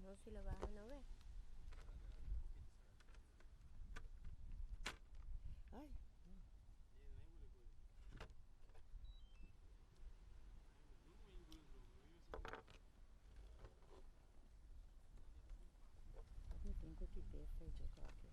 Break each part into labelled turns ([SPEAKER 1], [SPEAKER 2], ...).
[SPEAKER 1] No, si lo bajo no ve.
[SPEAKER 2] Ay. Mi tin ku kit'é fecha kòki.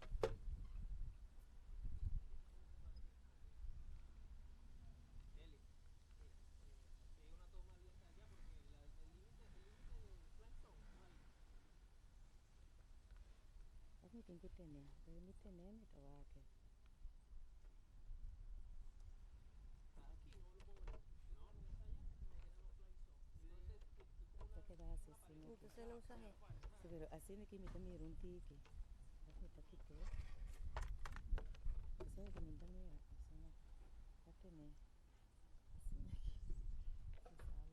[SPEAKER 2] Òf mi tin ku ten'é? Dor mi ten'é mi ta wak. Ta keda hasi asina aki.
[SPEAKER 1] Entonces no usa he.
[SPEAKER 2] Si, pero asina aki mi ta mira un tiki. Òf mi ta kit'é. Asina aki mi ta mira. Asina. Ta ten'é. Asina aki. Si sali.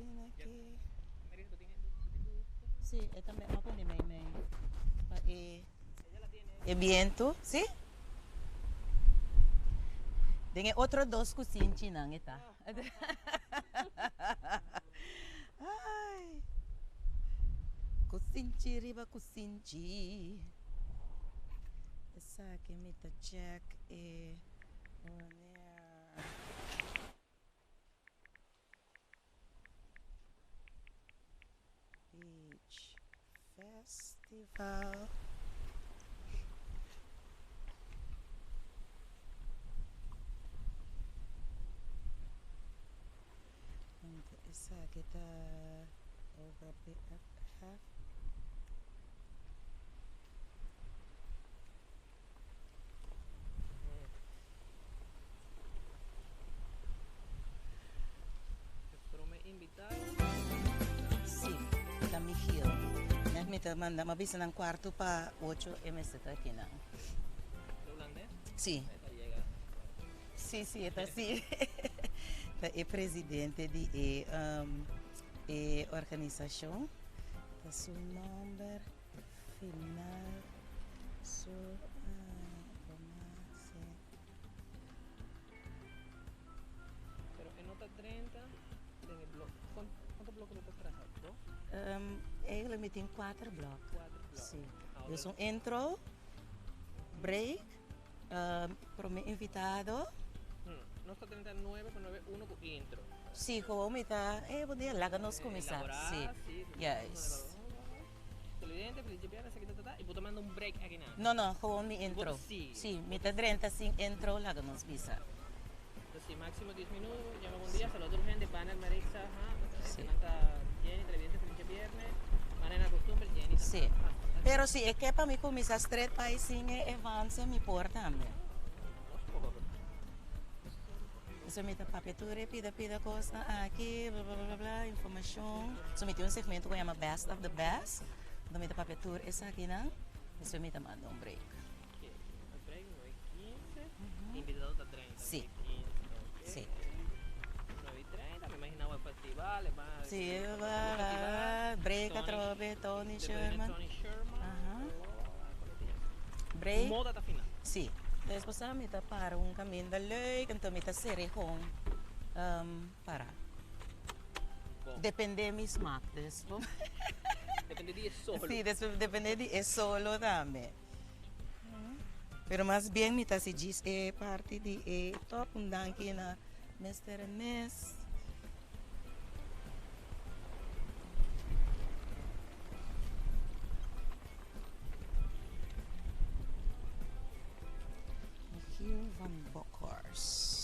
[SPEAKER 2] Asina aki. Sí, e tambe a pone mei mei pa e e bientu, sí. Den e otro dos kusinchinan e ta. Ai. Kusinchi riba kusinchi. Esaki mi ta check e wanneer. Beach Festival. Anto esaki ta over BFF. Sí, ta Michiel. Net mi ta manda, m'a bisa nan cuarto pa ocho e mester ta aki nan. Sí. Sí, sí, e ta sí. Ta e presidente di e, um, e organisacion. Ta su nomber. Final su romance.
[SPEAKER 3] Pero e no ta drenta den e blok. Cuanto blok bo ta traha? Dos?
[SPEAKER 2] Eigenlijk mi tin cuater blok.
[SPEAKER 3] Cuater blok.
[SPEAKER 2] Si. Dus un intro, break, prome invitado.
[SPEAKER 3] Nos ta drenta nuebe pa nuebe uno cu intro.
[SPEAKER 2] Si, gewoon mi ta, eh bon dia, laga nos cuminsa.
[SPEAKER 3] Elabora, si.
[SPEAKER 2] Juist.
[SPEAKER 3] Televidente, feliz dje biernes, aki ta ta, y bo ta manda un break aki nan?
[SPEAKER 2] No, no, gewoon mi intro.
[SPEAKER 3] Bo si.
[SPEAKER 2] Si, mi ta drenta sin intro, laga nos bisa.
[SPEAKER 3] Entonces si, maximo dies minuto, yama bon dia, saluda tur hende, Banner, Maritza, ha,
[SPEAKER 2] Si.
[SPEAKER 3] nan ta Jenny, televidente, feliz dje biernes, manera na costumber, Jenny ta
[SPEAKER 2] Si. Pero si e ke pa mi cuminsa stret pa e sin e avance, mi por tambe.
[SPEAKER 3] Nos por.
[SPEAKER 2] So mi ta papia tur e pida pida kosnan aki, bla bla bla bla, informashon. So mi tin un segmento ku yama Best of the Best, unda mi ta papia tur esakinan, despues mi ta manda un break.
[SPEAKER 3] Ok, e break nueve y quince, invitado ta drenta
[SPEAKER 2] Si.
[SPEAKER 3] nueve y quince, ok.
[SPEAKER 2] Si.
[SPEAKER 3] Nueve y treinta, mi imagina bo e festival, e ban
[SPEAKER 2] Si,
[SPEAKER 3] e
[SPEAKER 2] ba
[SPEAKER 3] festival,
[SPEAKER 2] break
[SPEAKER 3] Tony,
[SPEAKER 2] atrobe, Tony
[SPEAKER 3] despues viene
[SPEAKER 2] Sherman.
[SPEAKER 3] Tony Sherman,
[SPEAKER 2] Aha.
[SPEAKER 3] oh,
[SPEAKER 2] Break.
[SPEAKER 3] Moda ta final.
[SPEAKER 2] Si. Despues a mi ta para un caminda leuk, enton mi ta sere con para.
[SPEAKER 3] Bon.
[SPEAKER 2] Depende mi smaak, dus.
[SPEAKER 3] Depende di e solo.
[SPEAKER 2] Si, depende di e solo tambe. Pero mas bien mi ta haci djis e parti di e top, un danki na Mister en Miss. Michiel van Bokhorst.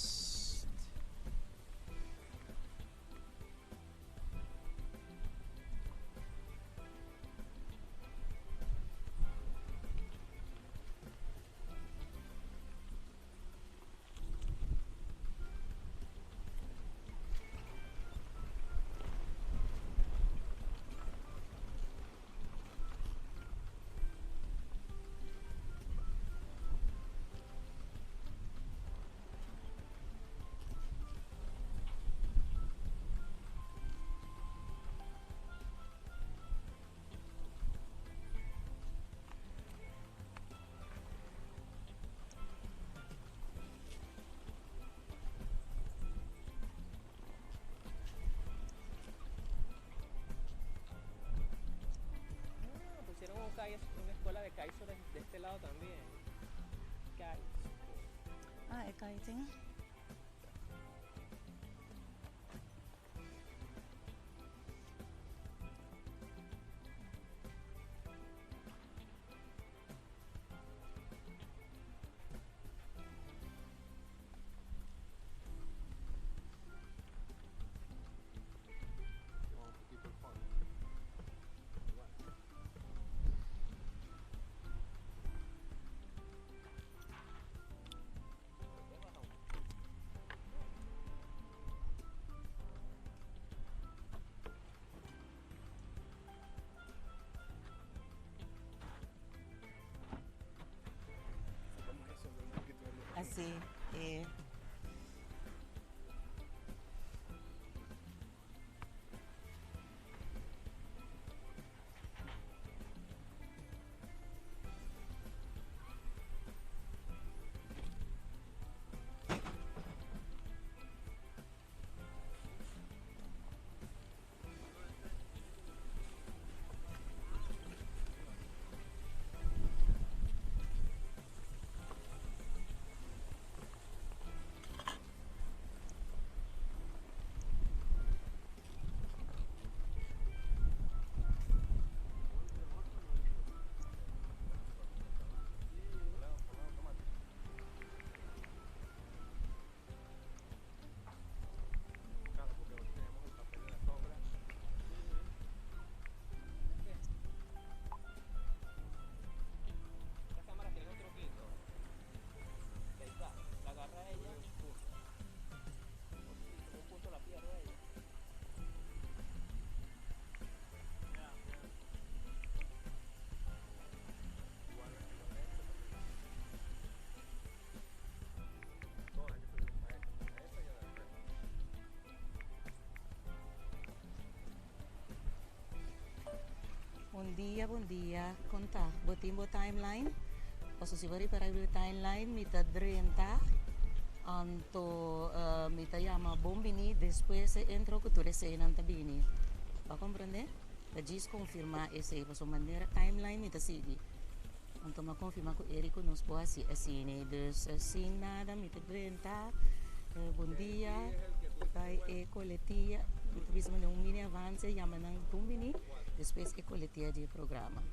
[SPEAKER 3] Ah, pusieron un kite, una escuela de kitesurf de este lado también. Kite.
[SPEAKER 2] Ah, e kiting. dia, bon dia, kon ta? Bo tin bo timeline? Paso si bo ripara riba e timeline mi ta drenta, anto mi ta yama bon bini despues e intro ku tur eseinan ta bini. Bo a komprende? Ta djis konfirmá esei paso manera timeline mi ta sigui. Anto mi a konfirmá ku Eric ku nos por hasi asina. Dus sin nada mi ta drenta, bon dia, bai e koletia, mi ta bisa manera un mini avance, yama nan bon bini, despues e koletia di e programa.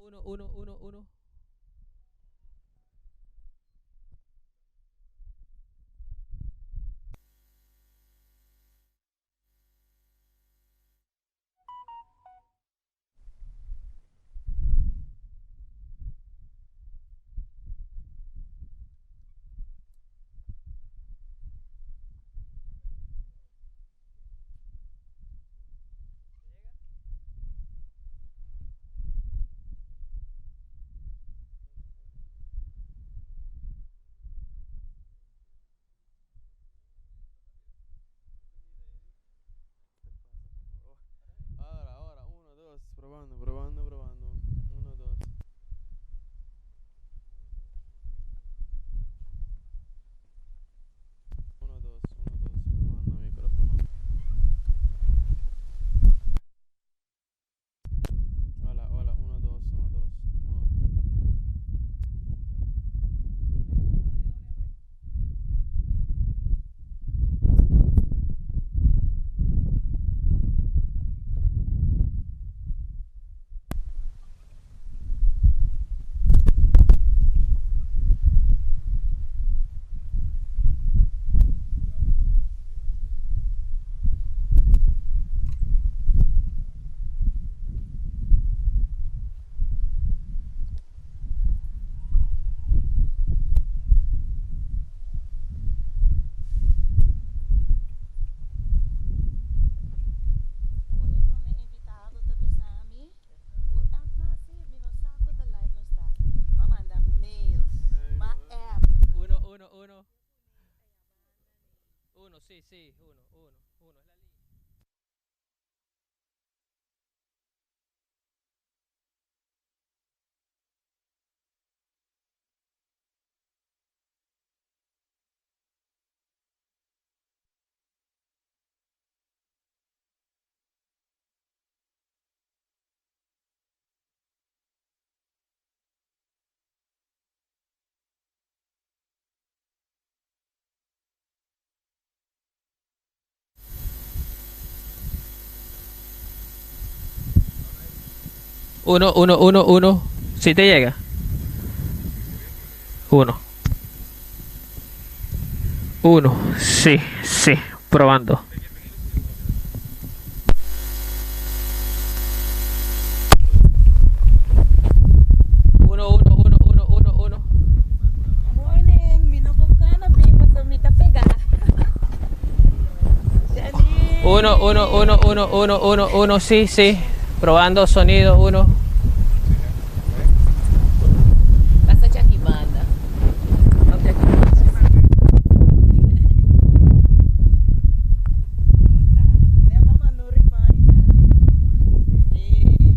[SPEAKER 3] 1, 1, 1, 1.
[SPEAKER 4] Ahora, ahora, 1, 2, probando, probando, probando. 1, 2. 1, 2, 1, 2, probando micrófono. Hola, hola, 1, 2, 1, 2. No.
[SPEAKER 2] Awor e prome invitado ta bisa mi ku ah no si mi no sa ku ta live nos ta. M'a manda mail, m'a app.
[SPEAKER 3] 1, 1, 1. 1, sí, sí, 1, 1, 1. Es la línea. 1, 1, 1, 1. ¿Sí te llega? 1. 1. Sí, sí. Probando. 1, 1, 1, 1, 1, 1.
[SPEAKER 2] Morning, mi no por kana bin paso mi ta pega. Jenny.
[SPEAKER 3] 1, 1, 1, 1, 1, 1, 1. Sí, sí. Probando sonido. 1.
[SPEAKER 2] Pasa Jackie banda. Of Jackie banda. Never manda un reminder. Hey.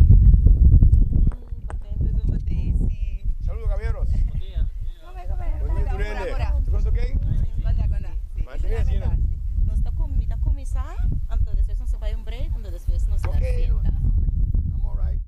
[SPEAKER 2] Contento cu bo ta, si.
[SPEAKER 5] Saludos, caballeros.
[SPEAKER 1] Come, come.
[SPEAKER 5] Buen día, Turene. ¿Te consta ok?
[SPEAKER 2] Conta, conta. Si.
[SPEAKER 5] Mantene asina.
[SPEAKER 2] Nos ta cu, mi ta cuminsa, anto despues nos ta bay un break, anto despues nos ta
[SPEAKER 5] Ok.
[SPEAKER 2] sinta.
[SPEAKER 5] I'm all right.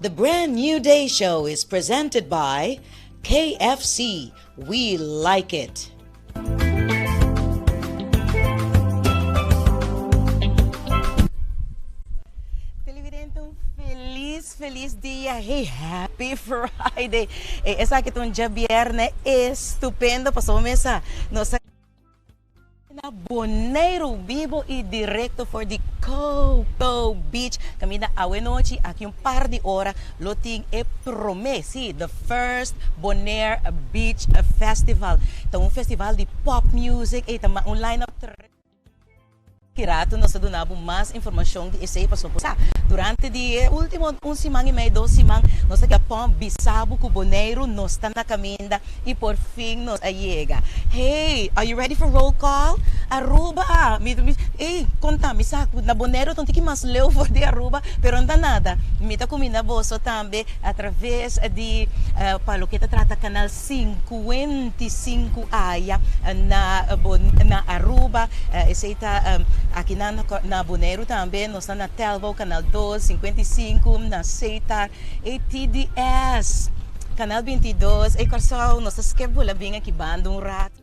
[SPEAKER 2] The Brand New Day Show is presented by KFC. We like it. Televidente un feliz feliz dia hey happy Friday eh, esaki ta un djabierne estupendo pasobra mesa nos a na Boneiru bibo y directo for di Coco Beach caminda awe nochi aki un par di ora lo tin e prome si the first Bonaire Beach Festival ta un festival di pop music ey ta un line up Ki ratu nos ta duna bo mas informashon di esei pasobra bo sa durante di e ultimo un siman i mei dos siman nos ta keda pon bisa bo ku Boneiru nos ta na kaminda i por fin nos a yega. Hey, are you ready for roll call? Aruba! Mi mi ey konta mi sa ku na Boneiru ta un tiki mas leu for di Aruba pero no ta nada mi ta kuminda boso tambe a traves di pa loke ta trata kanal 55 aya na na Aruba esey ta aki nan na Boneiru tambe nos ta na Telbo canal dos 55 na Setar e TDS canal 22 ey Kòrsou nos ta skep bula bin aki banda un rato.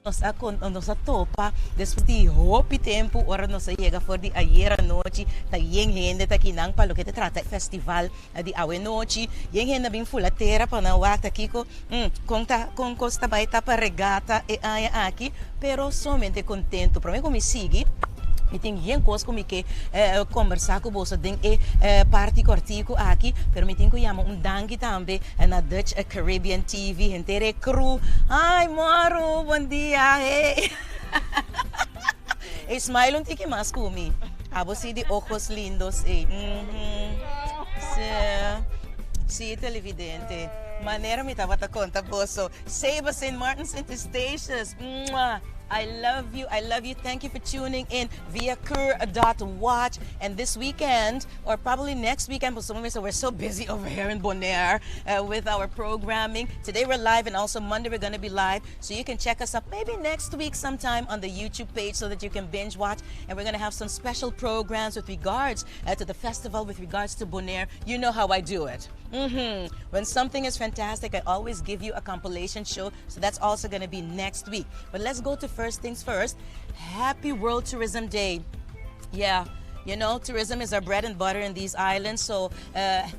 [SPEAKER 2] Nos a nos a topa despues di hopi tempu ora nos a yega for di ayer anochi ta yen hende ta kinan pa loke ta trata e festival di awe nochi yen hende a bin fula tera pa nan wak ta kiko kon ta kon kos ta bai ta pa regata e aña aki pero somente kontentu prome ku mi sigui mi tin yen kos ku mi ke kombersá ku boso den e parti kòrtiku aki pero mi tin ku yama un danki tambe Na Dutch Caribbean TV henter e crew. Hi Moru, bon dia. Hey. Hey, smile un tiki mas ku mi. Abo si di ojos lindos ey. Mm Sí. Sí, televidente. Manera mi tabata konta boso. Saba St. Martin, St. Eustatius. Mua. I love you. I love you. Thank you for tuning in via cur.watch. And this weekend, or probably next weekend, but so we're so busy over here in Bonaire with our programming. Today we're live, and also Monday we're going to be live. So you can check us up maybe next week sometime on the YouTube page so that you can binge watch. And we're going to have some special programs with regards to the festival, with regards to Bonaire. You know how I do it. When something is fantastic, I always give you a compilation show. So that's also going to be next week. But let's go to first things first. Happy World Tourism Day. Yeah. Tourism is our bread and butter in these islands. So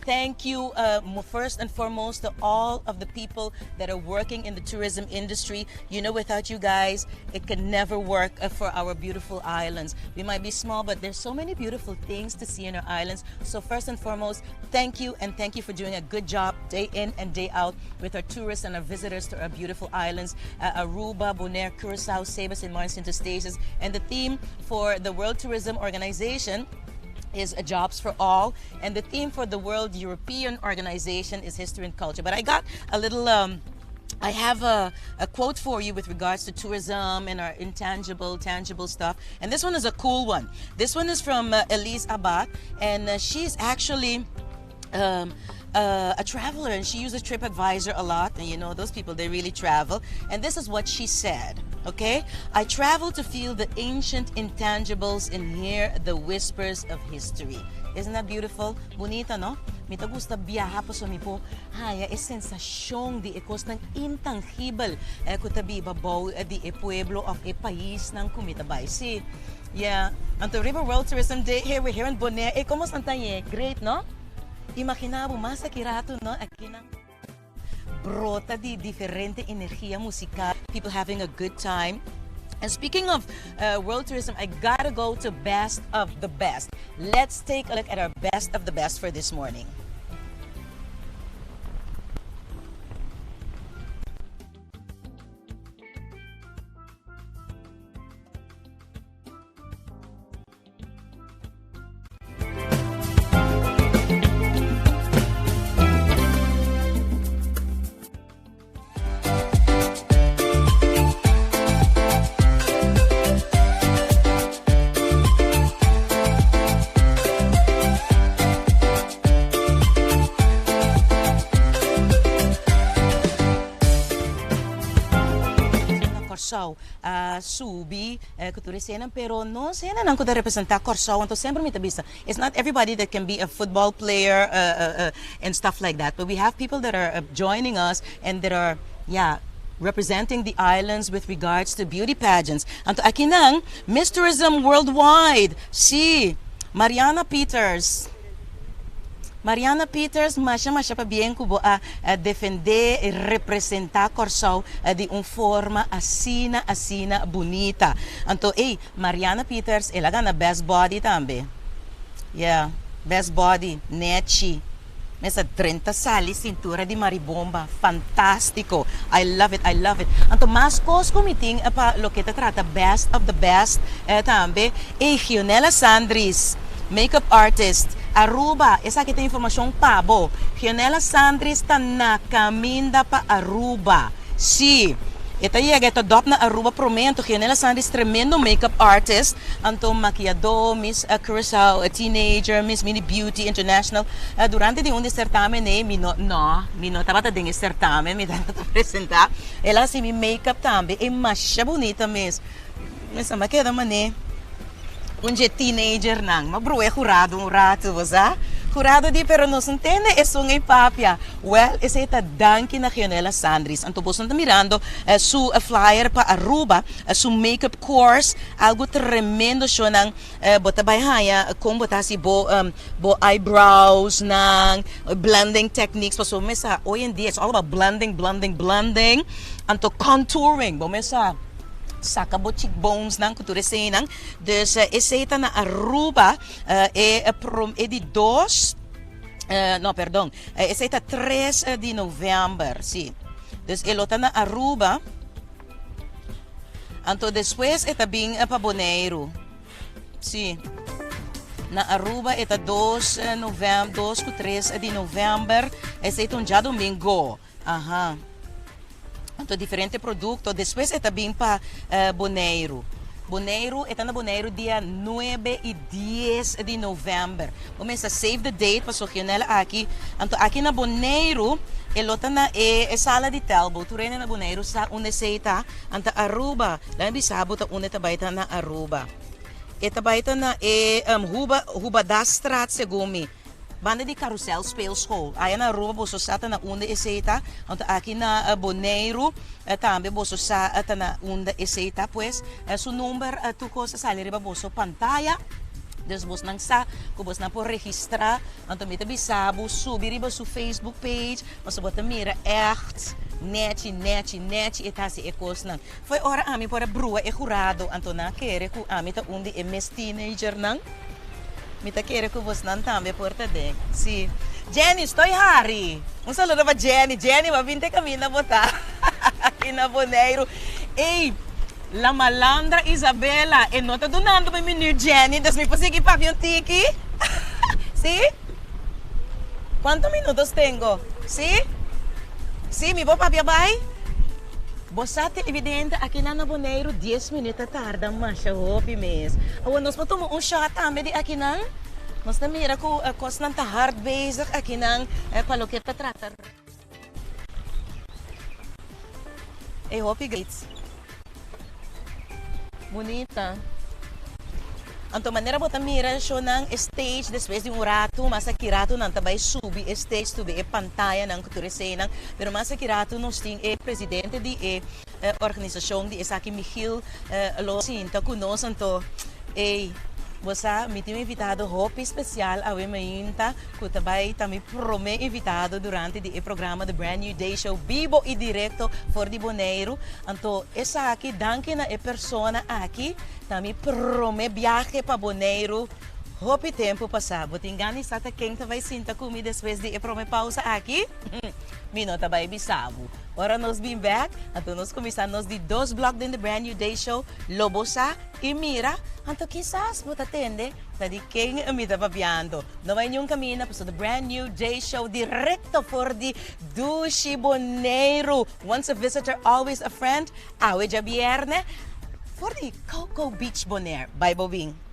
[SPEAKER 2] thank you first and foremost to all of the people that are working in the tourism industry. Without you guys, it could never work for our beautiful islands. We might be small, but there's so many beautiful things to see in our islands. So first and foremost, thank you, and thank you for doing a good job day in and day out with our tourists and our visitors to our beautiful islands, Aruba, Bonaire, Curacao, Saba, St. Martin, St. Eustatius. And the theme for the World Tourism Organization is Jobs for All, and the theme for the World European Organization is History and Culture. But I got a little, I have a quote for you with regards to tourism and our intangible, tangible stuff. And this one is a cool one. This one is from Elise Abad, and she's actually a traveler, and she uses TripAdvisor a lot. And you know, those people, they really travel. And this is what she said. Okay? I travel to feel the ancient intangibles and hear the whispers of history. Isn't that beautiful? Bunita, no? Mi ta gusta biaha paso mi por haya e sensashon di e kosnan intangibel ku ta biba bou di e pueblo òf e paisnan ku mi ta bai. Sí. Yeah. Anto riba World Tourism Day, here we're here in Bonaire. Eh, komo stan tañe? Great, no? Imaginá bo mas aki ratu, no? Akinan brota di diferente energia musikal, people having a good time. And speaking of world tourism, I gotta go to best of the best. Let's take a look at our best of the best for this morning. Kòrsou a subi ku tur eseinan, pero no eseinan ku ta representá Kòrsou. Anto semper mi ta bisa, it's not everybody that can be a football player and stuff like that, but we have people that are joining us and that are, yeah, representing the islands with regards to beauty pageants. Anto akinan, Miss Tourism Worldwide, si Mariana Peters. Mariana Peters, masha masha pabien ku bo a defendé i representá Kòrsou di un forma asina asina bunita. Anto ey, Mariana Peters el a gana best body tambe. Yeah, best body, nechi. Mester drenta sali sintura di maribomba. Fantástiko. I love it, I love it. Anto mas kos ku mi tin pa loke ta trata best of the best tambe. Ey, Gionela Sandris, makeup artist, Aruba, esaki ta informashon pa bo. Gionela Sandris ta na kaminda pa Aruba. Sí, e ta yega, e ta dòp na Aruba promé. Anto Gionela Sandris tremendo makeup artist, anto makiadó, Miss Curaçao Teenager, Miss Mini Beauty International. Durante di un di e sertamen ei, mi no, no, mi no tabata den e sertamen, mi tabata presentá. El a hasi mi makeup tambe, e masha bunita mes. Mester a keda manera un dje teenagernan. M'a bru'é hurado un ratu, bo sa. Hurado di, pero nos no tende esun ei papia. Wèl, esei ta danki na Gionela Sandris. Anto boso no ta mirando su flyer pa Aruba, su make-up course, algu tremendo shownan. Bo ta bai haña kon bo ta hasi bo bo eyebrowsnan, blending techniques, pasobra mi sa hoy en dia it's all about blending, blending, blending. Anto contouring, bo mes sa. Saka bo cheekbonesnan ku tur eseinan. Dus esei ta na Aruba e prom e di dos no perdon esei ta tres di novèmber si. Dus e lo ta na Aruba anto despues e ta bin pa Boneiru si. Na Aruba e ta dos novèm dos ku tres di novèmber esei ta un djadumingo. Aha. Anto diferente produkto. Despues e ta bin pa Boneiru. Boneiru, e ta na Boneiru dia nuebe i dies di novèmber. Bo mester save the date pasobra Gionel aki. Anto aki na Boneiru e lo ta na e sala di Telbo. Tur hende na Boneiru sa unda esei ta. Anto Aruba, laga mi bisa bo ta unda e ta bai ta na Aruba. E ta bai ta na e Huba, Hubadastraat segun mi. Banda di Carrousel Speelschool. Aya na Aruba boso sa ta na unda esey ta. Anto aki na Boneiru tambe boso sa ta na unda esey ta. Pues su number tur cos a sali riba boso pantaya. Dus bosnan sa cu bosnan por registra. Anto mi ta bisa bo subi riba su Facebook page pasobra bo ta mira echt nechi nechi nechi e ta haci e cosnan. Fo'i ora ami por a brua e hurado anto nan a kere cu ami ta un di e mes teenagernan. Mi ta kere ku bosnan tambe por ta den. Si. Jenny, stoi hari! Un saludo pa Jenny. Jenny, bo a bin te kaminda bo ta aki na Boneiru. Ey, la malandra Isabella, e no ta dunando mi minuut, Jenny, dus mi por sigui papia un tiki? Si? Kuantu minutos tengo? Si? Si, mi por papia bai? Bo sa televidente akinan na Boneiru dies minuut ta tarda masha hopi mes. Awor nos por tuma un shot tambe di akinan. Nos ta mira ku kosnan ta hard bezig akinan pa loke ta trata. E hopi great. Bunita. Anto manera bo ta mira shownan e stage despues di un ratu, mas aki ratu nan ta bai subi e stage, subi e pantayanan ku tur eseinan, pero mas aki ratu nos tin e presidente di e organisashon di esaki Michiel lo sinta ku nos anto ey bo sa mi tin un invitado hopi spesial awe mainta ku ta bai ta mi prome invitado durante di e programa The Brand New Day Show bibo i direkto for di Boneiru anto esaki danki na e persona aki Ta mi prome biahe pa Boneiru hopi tempu pasá. Bo tin gana di sa ta ken ta bai sinta ku mi despues di e prome pausa aki? Mi no ta bai bisa bo. Ora nos bin bèk, anto nos kuminsá nos di dos blòk den The Brand New Day Show. Lo bo sa i mira, anto kisas bo ta tende ta di ken mi ta papiando. No bai niun kaminda pasobra The Brand New Day Show direkto for di dushi Boneiru. Once a visitor, always a friend. Awe djabierne for di Coco Beach Bonaire. Bai bo bin.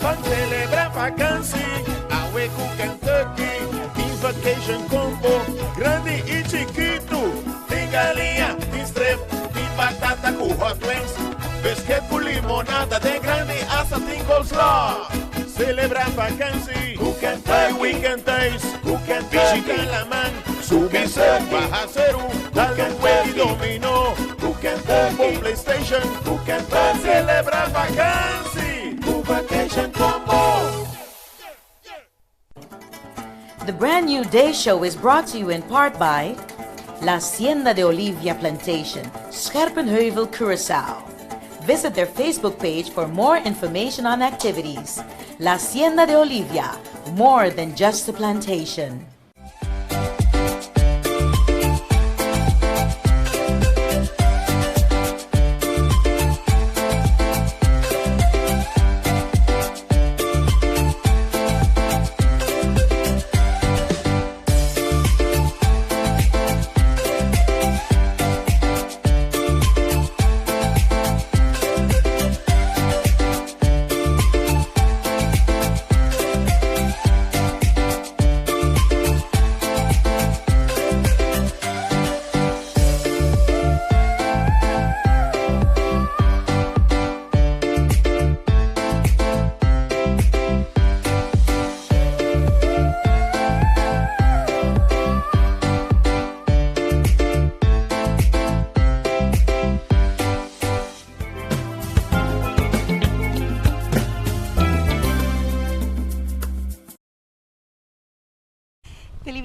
[SPEAKER 5] Ban celebra vakantie, awe cu Kentucky. Tin vacation combo, grandi y chikitu. Tin galiña, tin strip, tin batata cu hot wings. Biscuit cu limonada, den grandi hasta tin coleslaw. Celebra vakantie, cu Kentucky. Weekend thuis, cu Kentucky. Bishita laman, subi seru, baha seru. Dal un wegi domino, cu Kentucky. Un bon PlayStation, cu Kentucky. Celebra vakantie, cu Vacation Combo.
[SPEAKER 2] The Brand New Day Show is brought to you in part by La Hacienda de Olivia Plantation, Scherpenheuvel, Curaçao. Visit their Facebook page for more information on activities. La Hacienda de Olivia, more than just a plantation.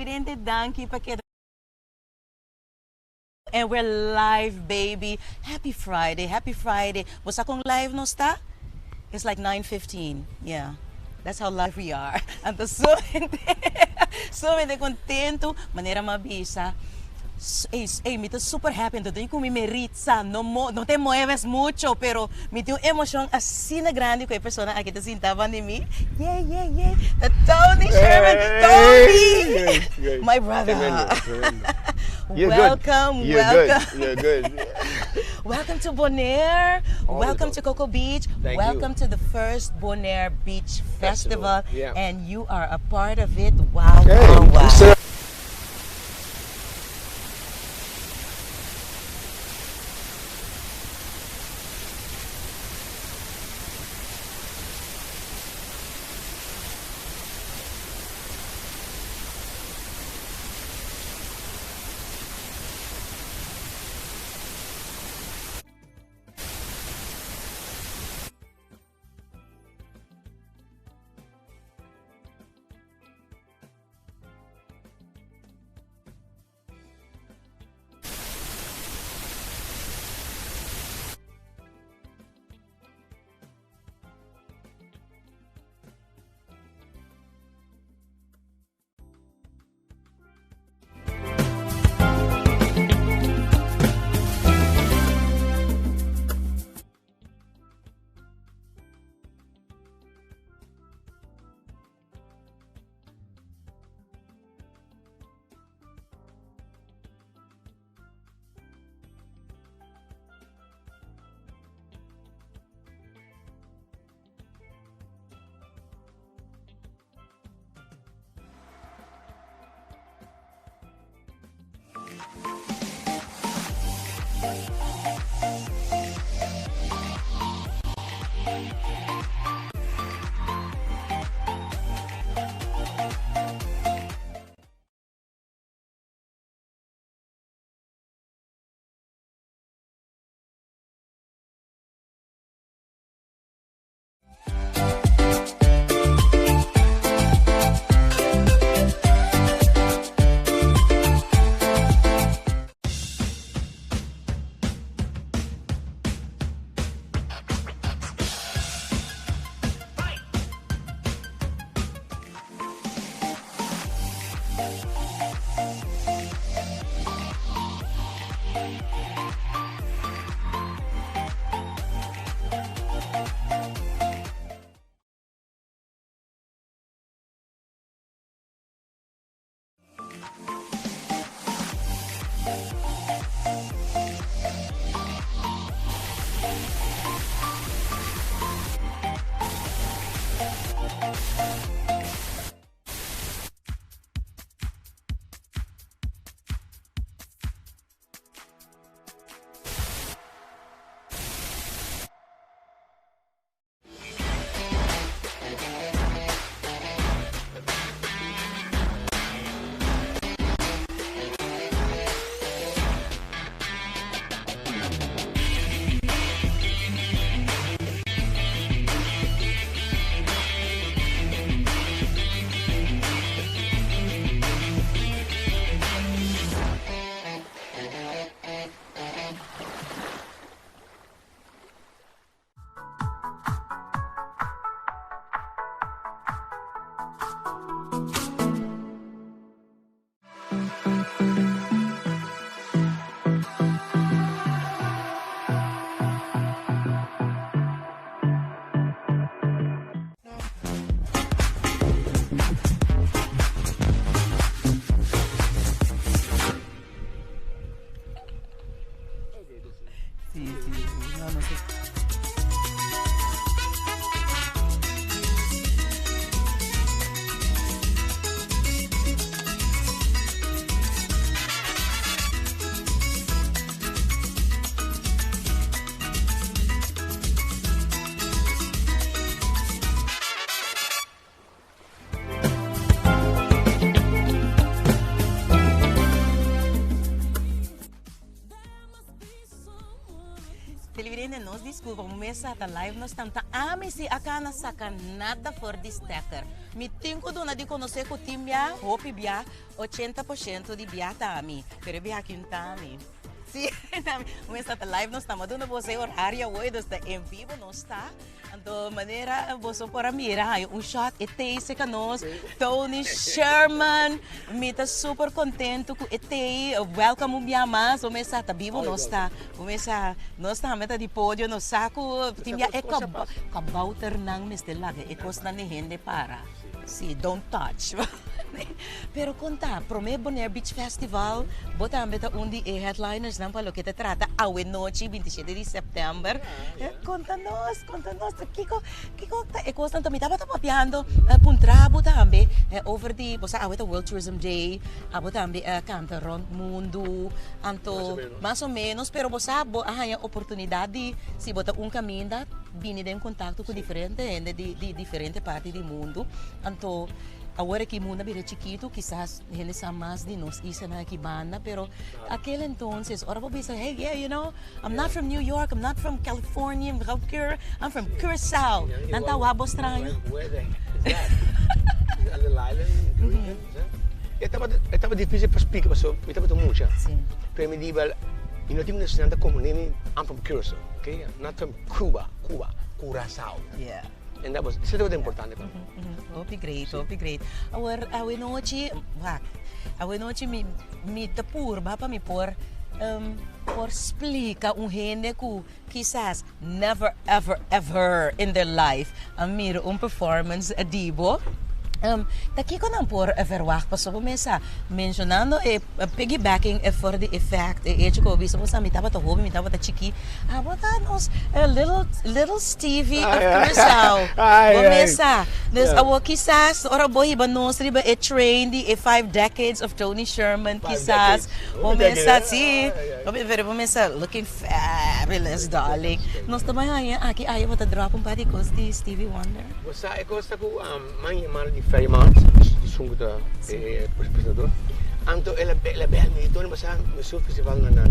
[SPEAKER 2] televidente, danki pa keda. And we're live baby. Happy Friday, happy Friday. Bo sa con live nos ta? It's like 9:15. Yeah. That's how live we are. Anto sumamente, sumamente contento. Manera m'a bisa. Ey, ey, mi ta super happy. Anto den cu mi Meritza, no mo, no te mueves mucho, pero mi tin un emocion asina grandi cu e persona aki ta sinta banda di mi. Yeah, yeah, yeah. Ta Tony Sherman. Tony! My brother.
[SPEAKER 6] Tremendo, tremendo. You're
[SPEAKER 2] welcome,
[SPEAKER 6] good. You're
[SPEAKER 2] welcome.
[SPEAKER 6] good. You're good.
[SPEAKER 2] Welcome to Bonaire.
[SPEAKER 6] Always
[SPEAKER 2] welcome to
[SPEAKER 6] welcome.
[SPEAKER 2] Coco Beach.
[SPEAKER 6] Thank
[SPEAKER 2] welcome
[SPEAKER 6] you.
[SPEAKER 2] to the first Bonaire Beach Festival.
[SPEAKER 6] Festival, yeah.
[SPEAKER 2] And you are a part of it. Wow,
[SPEAKER 6] Hey,
[SPEAKER 2] wow, wow.
[SPEAKER 6] sir.
[SPEAKER 2] ku bo mesa ta live nos tam ta ami si a kana saka nada for di stekker. Mi tin ku duna di konosé ku tin bia, hopi bia, 80% di bia ta ami, pero e bia aki no ta ami. Si, ta ami. Bo mesa ta live nos tam a duna boso e horario awor, dus ta en vivo nos ta. Anto manera boso por a mira haña un shot e tei cerca nos, Tony Sherman. Mi ta super contento cu e tei. Welcome un bia mas. Bo mesa ta bibo nos ta. Bo mesa nos tambe ta di podio. Nos sa cu tin bia e kabouternan mester laga e cosnan di hende para. Si, don't touch. Pero con ta prome Bonaire Beach Festival bo tambe ta un di e headlinersnan pa loke ta trata awe nochi 27 di september. Conta nos, conta nos kico kico ta e cosnan ta mi tabata papiando puntra bo tambe over di bo sa awe ta World Tourism Day abo tambe a canta rond mundo anto mas o menos pero bo sa bo a haya oportunidad di si bo ta un caminda bini den contacto cu diferente hende di di diferente parti di mundo anto awor aki mundo a bira chikito kisas hende sa mas di nos islanan aki banda pero aquel entonces ora bo bisa hey yeah you know I'm not from New York I'm not from California I'm from Curaçao nan ta wak bo straño.
[SPEAKER 6] Where the heck is that? A little island in Caribbean, is that? E tabata e tabata dificil pa splika pasobra mi tabata mucha pero mi di well mi no tin un nacional ta comprende mi I'm from Curaçao okay I'm not from Cuba Cuba Curaçao. And that was, esei tabata importante pa mi.
[SPEAKER 2] Hopi great, hopi great. Awor, awe nochi, wak, awe nochi mi, mi ta purba pa mi por, por splika un hende ku kisas never ever ever in their life a mira un performance di bo. Ta kiko nan por verwagt? Pasobra bo mester menshonando e piggybacking e for di effect, e hecho ku bo bisa bo sa mi tabata hopi, mi tabata chikí, abo ta nos little little Stevie of Curaçao. Bo mes sa. Dus awor kisas ora bo hiba nos riba e train di e five decades of Tony Sherman kisas bo mes sa si, pero bo mes sa looking fabulous darling. Nos ta bai haña aki aya bo ta drop un par di kos di Stevie Wonder.
[SPEAKER 6] Bo sa e kos ta ku Man yamado di Fairmont, esun ku ta e presentador. Anto el a bel mi, Tony, bo sa mi su festival na na.